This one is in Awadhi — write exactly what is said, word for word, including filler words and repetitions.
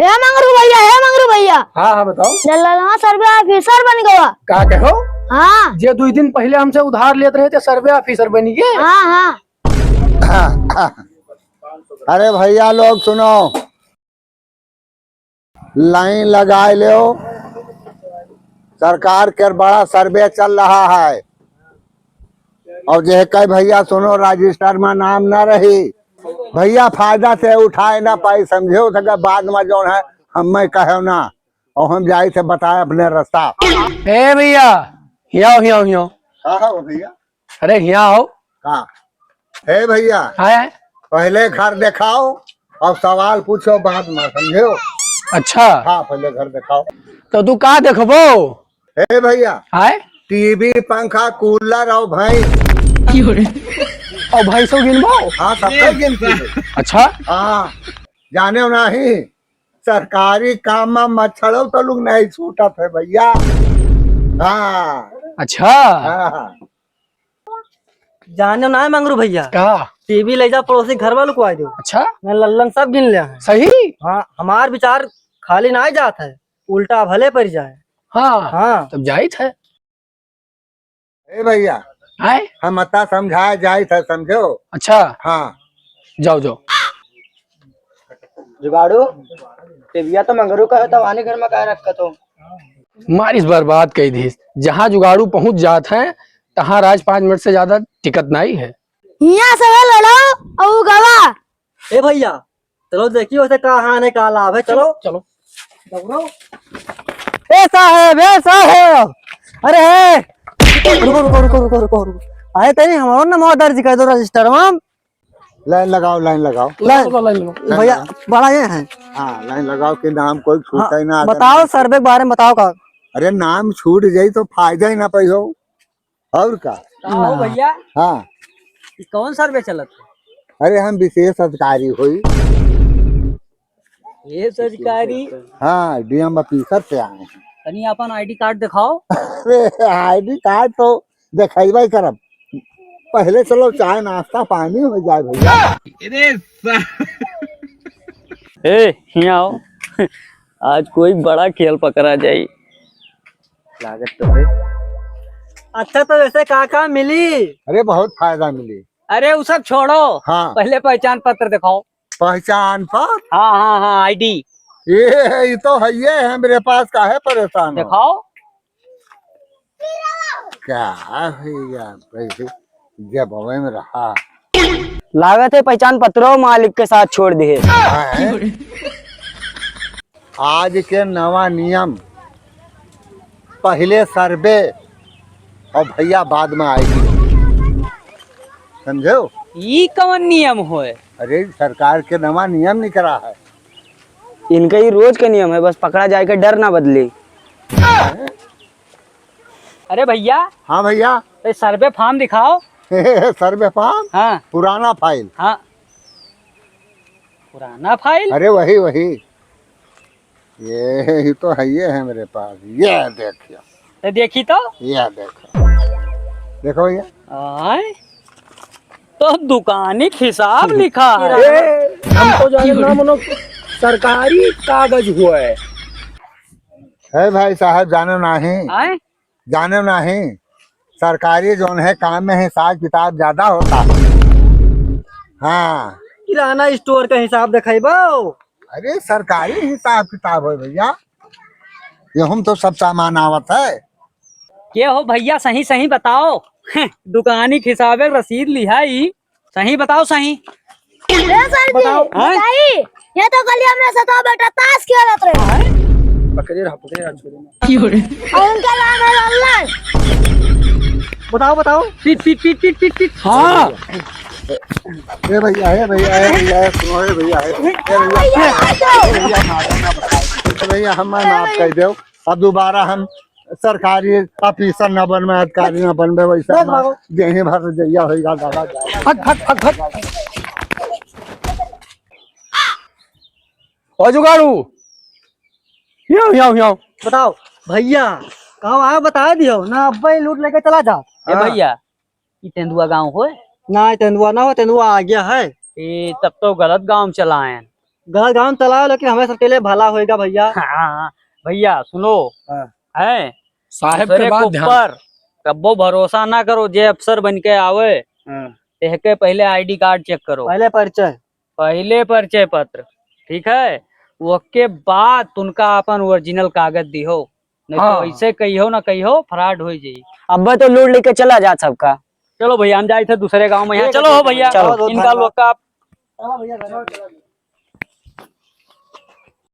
हे मंगरू भैया, हे मंगरू भैया। हाँ, हाँ, बताओ। लल्लनवा सर्वे ऑफिसर बन गवा। का कहो? हाँ। जे दुइ दिन पहिले हमसे उधार लेत रहे थे, सर्वे ऑफिसर बनी गए। हाँ, हाँ। अरे भैया लोग सुनो, लाइन लगाए लेओ, सरकार के बड़ा सर्वे चल रहा है। और जे कई भैया सुनो, रजिस्टर में नाम ना रही, भैया फायदा से उठाए ना पाई, समझेउ, तो बाद में जौन है हम मैं कहे ना, और हम जाई से बताए अपने रास्ता। ए भैया, हियाओ, हियाओ, हियाओ। हाँ, हाँ, भैया। अरे, हियाँ आओ। का? हे भैया, आए? पहले घर देखाओ और सवाल पूछो बाद में, समझेउ? अच्छा। हाँ, पहले घर देखाओ। तो तू का देखबो? हे भैया, आए? टीवी, पंखा, कूलर और भैंस। और भैंसो गिनबो? हाँ, सबके गिनती है। अच्छा। हाँ, जानेउ नहीं, सरकारी काम में मच्छरों तो लोग नहीं छूटत है भैया। हाँ। अच्छा। हाँ। जानेउ ना है मंगरू भैया। का? टीवी ले जा पड़ोसी घर वालों को आ दो। अच्छा। मैं लल्लन सब गिन लिया है। सही? हाँ, हमार विचार खाली ना जात है, उल्टा भले पड़ जाए। हाँ। हाँ। तब जाइत है। ए भैया, आए? हम अत्ता समझाए जाइत है, समझेउ? अच्छा। हाँ। जाओ, जाओ। जुगाड़ू, टीविया तो मंगरू का है, तो आने घर में काहे रखत हो? मारिस बर्बाद कई दिस। जहाँ जुगाड़ू पहुँच जात है, तहाँ राज पाँच मिनट से ज्यादा टिकत नाहीं है। हियाँ से है लड़ो, और गवा। ए भैया, चलो देखिए उसे का हानि का लाभ है, चलो। चलो। दौड़ो। ए साहेब, ए साहेब, अरे है, रुको, रुको, रुको। अरे तनी हमारो नाम दर्ज कर दो रजिस्टर में। लाइन लगाओ, लाइन लगाओ। लाइन, लाइन लगाओ। भैया, बड़ा ये है। हाँ, लाइन लगाओ कि नाम कोई छूटे हाँ, ना, अगर बताओ नाम सर्वे के बारे में बताओ का। अरे नाम छूट जाई तो फायदा ही ना पाई हो। और का? का हो ना। भैया? हाँ। ई कौन सर्वे चलत है? अरे हम विशेष अधिकारी होई। विशेष अधिकारी? हाँ, डीएम ऑफिसर से आए हैं। तनी अपन आईडी कार्ड दिखाओ। अरे आईडी कार्ड तो दिखाई करब। पहले चलो चाय नाश्ता पानी हो जाए भैया। अरे सा- ए, हियाँ आओ। आज कोई बड़ा खेल पकड़ा जाई। लागत तो है। अच्छा, तो वैसे का का मिली? अरे, बहुत फायदा मिली। अरे, वो सब छोड़ो। हाँ। पहले पहचान पत्र दिखाओ। पहचान पत्र? हाँ, हाँ, हाँ, आईडी। ये, ये तो है, ये है मेरे पास, काहे परेशान हो? दिखाओ। का भैया, पैसे जबवे में रहा। लागत है पहचान पत्रो मालिक के साथ छोड़ दिए। हाँ। आज के नवा नियम, पहले सर्वे और भैया बाद में आएगी, समझो? ई कौन नियम होए? अरे, सरकार के नवा नियम निकला है। इनका ही रोज का नियम है, बस पकड़ा जाए के डर ना बदले। अरे भैया। हाँ भैया। ए, सर्वे फॉर्म दिखाओ। सर्वे फॉर्म? हाँ। पुराना फाइल। हाँ। पुराना फाइल? अरे वही, वही। ये ही तो है, ये है मेरे पास। ये देखियो। तो देखी तो? ये देखो। देखो भैया। आय? तो दुकानी के हिसाब लिखा है। ए, हमको जाने ना मनो सरकारी कागज हुआ है। है भाई साहब, जाने नहीं। आय? जाने नहीं, सरकारी जौन है काम में हिसाब किताब ज्यादा होता है। हाँ। किराना स्टोर का हिसाब देखाइबो। अरे सरकारी हिसाब किताब है भैया, ये हम तो सब सामान आवत है। के हो भैया, सही सही बताओ। दुकानी के हिसाबे रसीद लिहाई। सही बताओ, सही। ए सर जी, बताओ। हाँ? बताई, ये तो कल हमरे सतवा बेटा ताश खेलत रहे। पकड़े रहा, पकड़े रहा, छोड़ो ना। और उनका नाम है लल्लन। बताओ, बताओ। पीट, पीट, पीट, पीट, पीट, पीट। हाँ। ए भैया, ए भैया, ए भैया, ए सुनो, ए भैया, ए, ए भैया, ए भैया, मारो ना बताओ। ए भैया, हम माफ कर दो। अब दोबारा हम सरकारी ऑफिसर ना बनबे, अधिकारी ना बनबे, वैसा बस ना। भागो। देही भर जइया होइगा, दादा, दादा। हट, हट, हट, हट। ओ जुगाड़ू, हियाओ, हियाओ, हियाओ। बताओ भैया, कहाँ आयो, बता दियो ना, अब्बे लूट लेके चला जा। ए हाँ। भैया, ई तेंदुआ गाँव होए? ना, ई तेंदुआ ना हो, तेंदुआ आ गया है। ए, तब तो गलत गाँव चला आयन। गलत गाँव में चलाओ, लेकिन हमें सबके लिए भला होएगा भैया। हाँ, हाँ। भैया सुनो, हाँ। है साहेब के दूसरे बात के ध्यान ऊपर कब्बो भरोसा ना करो, जे अफसर बन के आवे, हाँ। तेहके पहले आईडी कार्ड चेक करो। पहले परिचय। पहले परिचय पत्र, ठीक है, ओके बाद तुनका अपन ओरिजिनल कागज दिहो, नहीं तो हाँ। ऐसे कहियो ना कहियो फ्रॉड हो जाई। अब्बे तो लूट लेके चला जा सबका। चलो भैया, हम जाए थे दूसरे गांव में, यहाँ ठीक है, चलो हो ठीक है, भैया, चलो। बहुत बहुत इनका धन्यवाद। लोग का चलो भैया, घर चलो।